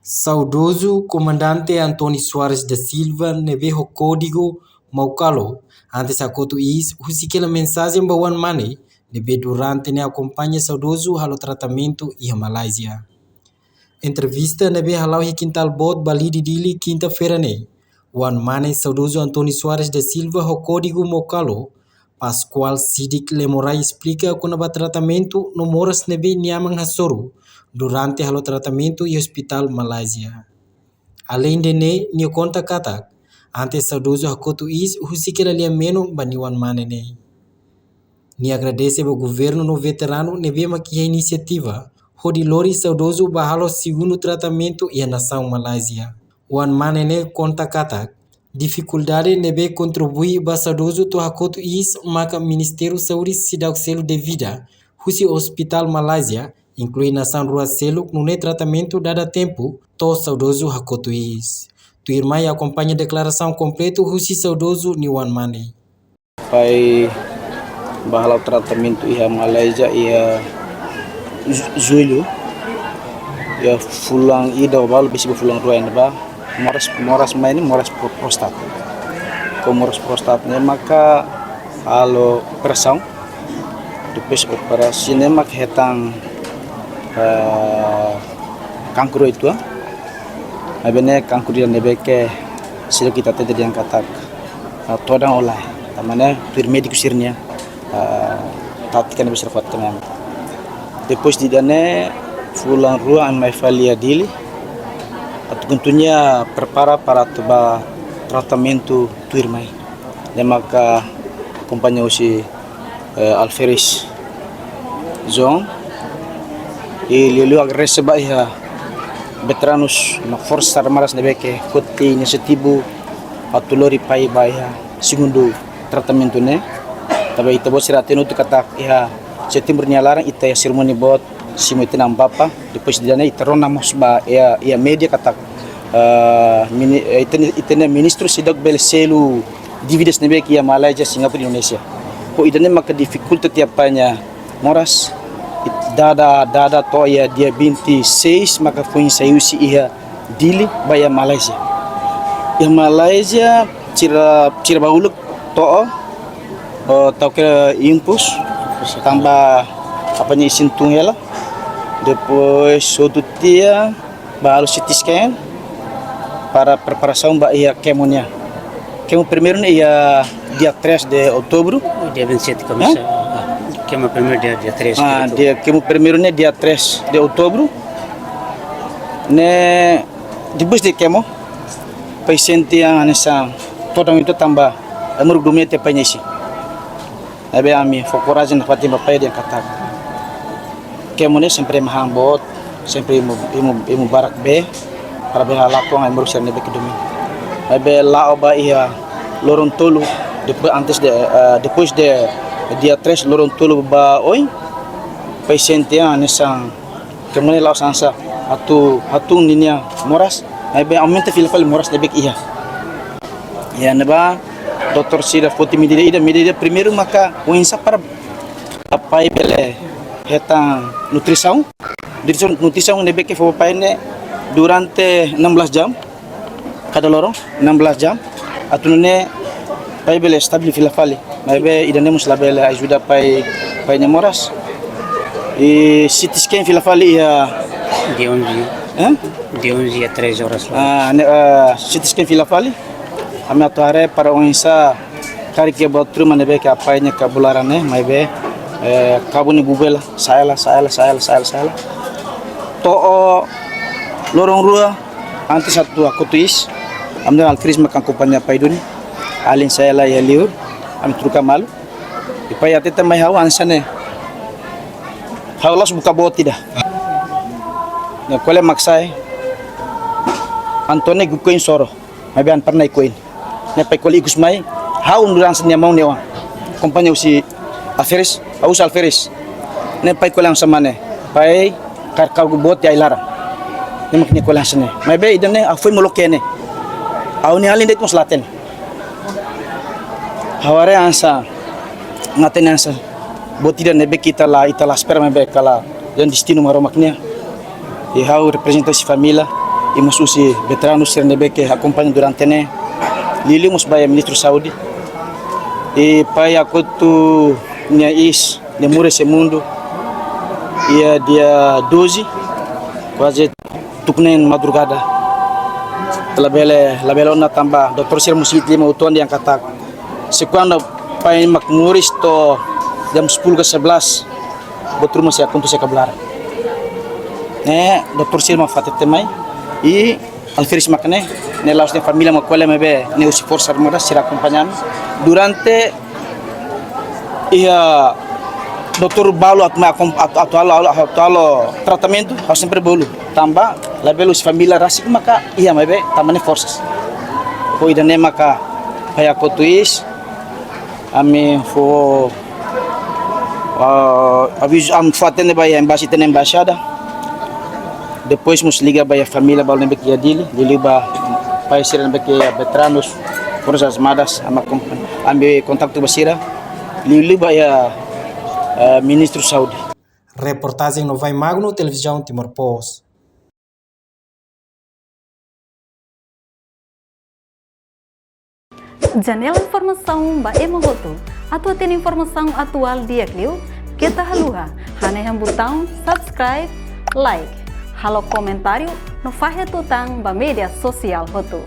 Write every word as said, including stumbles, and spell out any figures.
Saudozu Komandante António Soares da Silva ne'ebé ho kódigu Maukalo, antes hakotu iis, husik hela mensajen ba oan-mane ne'ebé durante ne'e akompaña saudozu halo tratamentu iha Malázia. Entrevista ne'ebé hala'o iha Kintal Boot, Balide, Dili, kinta-feira ne'e, oan-mane saudozu António Soares da Silva ho kódigu Maukalo, Pascoal Sidik Lemorai, esplika kona-ba tratamentu no moras ne'ebé nia aman hasoru durante halo tratamentu iha Ospitál Malázia. Aleinde ne'e, nia konta katak, antes saudozu hakotu iis, husik hela lia-menon ba nia oan-mane ne'e. Nia agradese ba governu no veteranu ne'ebé mak iha inisiativa hodi lori saudozu ba halo segundu tratamentu iha nasaun Malázia. Oan-mane ne'e konta katak, difikuldade ne'ebé kontribui ba saudozu to'o hakotu iis maka Ministériu Saúde seidauk selu devida husi Ospitál Malázia, inklui nasaun rua seluk, nune'e tratamentu dada tempu to'o saudozu hakotu iis. Tuirmai akompaña deklarasaun kompletu husi saudozu nia oan-mane. Pai ba halo tratamentu iha Malázia iha Ju-, Jullu. Iha fulan ida balu besik fulan rua ne'ebá. Moras, moras mai ne'e, moras pro-, prostat. Ko moras prostat ne'e maka halo operasaun. Depois operasi ne'e maka hetan, eh, kankru uitoan. Maibé ne'e kankru ida ne'ebé ke seidauk ita hatete dehan katak, ah, todan olah. Tanba ne'e tuir médiku sira-nia, ah, tátika ne'ebé sira fó tiha ona. Depois de ida-ne'e fulan rua ami mai fali iha Dili. Atu kontinua prepara para atu ba tratamentu tuirmai. Ne'e maka akompaña husi, eh, alferes João. I liuliu agradese ba iha veteranus no Forsas Armadas ne'ebé ke foti inisiativa atu lori pai ba iha segundu tratamentu ne'e. Tanba ita-boot sira hatene hotu katak iha Setembru nia laran ita iha serimónia boot simu ita-nia Amu Papa. Depois de ida-ne'e ita rona mós ba iha, iha média katak, eh, mini-, eh, ita-nia, ita-nia ministru seidauk bele selu dívidas ne'ebé ke iha Malázia, Singapura, Indonézia. Ho ida-ne'e maka difikulta tiha pai nia moras. It-, dada, dada to'o iha dia vinte e seis maka foin sai husi iha Dili ba iha Malázia. Iha Malázia sira, sira ba uluk to'o, oh, tau ke impus tanba apa nia isin tun hela. Depois hotu tiha ba halo C T scan para preparasaun ba iha kemo nian. Kemo primeiru ne'e iha dia três de outubro. Dia vinte e sete komesa. Hã? Ah, kemo primeiru dia, dia três de outubro. Ah, dia, kemo primeiru ne'e dia três de outubro. Ne'e depois de kemo, pasiente nian hanesan todan uitoan tanba ai-moruk domina tiha pai nia isin. Ne'ebé ami fó korajen nafatin ba pai dehan katak kemo ne'e sempre ema han boot, sempre ema, ema, ema barak bee, para bele halakon ai-moruk sira ne'ebé ke domina. Ne'ebé la'o ba iha loron tolu, depois, antes de, eh, depois de dia três loron tolu ba oin, pasiente nian hanesan kemo ne'e la'o hanesan atu hatún ninia moras, ne'ebé aumenta fila fali moras ne'ebé ke iha. Iha ne'ebá, doutór sira foti medida ida, medida primeiru maka oinsá para pai bele hetan nutrisaun. Nutrisaun, nutrisaun ne'ebé ke fó ba pai ne'e durante enam belas jam. Kada loron, enam belas jam. Atu nune'e pai bele stabil fila fali. Maibé ida-ne'e mós labele ajuda pai, pai nia moras. I C T scan fila fali iha. Dia onze. Hã? Dia onze às três horas. Ah, ne'e, ah, C T scan fila fali. Ami atu haree para oinsá karik iha buat ruma ne'ebé ke pai nia kabu laran ne'e, maibé, eh, kabu ne'e bubu hela, sa'e hela, sa'e hela, sa'e hela, sa'e hela, sa'e hela. To'o loron rua, antes atu hakotu iis, ami-nia alferes mak akompaña pai duni, alin sa'e hela iha liur, ami troka malu. I pai hatete mai ha'u hanesan ne'e. Ha'u la'ós buka boot ida. Nia ko'alia mak sa'e. Antone gukoin soro. Maibé an pernah ikoin. Ne'e pai ko'alia ikus mai. Ha'u durante nia maun nia oan. Akompaña husi alferes, ha'u husi alferes. Ne'e pai ko'alia hanesan ne'e. Pai karik ha'u boot iha ai-laran. Ne'e mak nia ko'alia hanesan ne'e. Maibé ida-ne'e ha'u foin mós loke ne'e. Ha'u-nia alin de'it mós la hatene. Ha'u haree hanesan, hatene hanesan buat ida ne'ebé ke ita la, ita la espera maibé kala iha destinu Maromak nian. I ha'u reprezenta husi família, i mós husi veteranu sira ne'ebé ke akompaña durante ne'e. Liuliu mós ba iha Ministru Saúde. I Pai Akoto nia iis, nia moris iha mundu iha dia doze, kuaze tuku neen madrugada. Labele, labele ona tanba doutór sira mós hi'it liman uitoan dehan katak, se kuandu pai mak moris to'o jam sepuluh ka sebelas, buat ruma sei akontese iha kabulara. Ne'e, doutór sira mak fó hatete mai, i alferes mak ne'e, ne'e la'ós nia família mak ko'alia maibé, ne'e husi Forsas Armadas sira akompaña ami. Durante iha doutór balu atu mai akom-, atu, atu halo, atu halo tratamentu, ha'u sempre bolu. Tanba, labele husi família rasik maka iha maibé, tanba ne'e forsas. Ho ida-ne'e maka, Pai Akoto iis, ami fó, ah, avizu, ami fó hatene ba iha embaixada, tenke embaixada. Depois mós liga ba iha família balu ne'ebé ke iha Dili, liuliu ba pai sira ne'ebé ke iha veteranus, Forsas Armadas, ami akompaña, ami kontaktu ba sira, liuliu ba iha, eh, Ministru Saúde. Reportajen Novai Magno, Televizaun Timor Post. Janela informasaun ba ema hotu. Atu hatene informasaun atuál di'ak liu, keta haluha hanehan butaun subscribe, like, halo komentáriu no fahe tutan ba média sosiál hotu.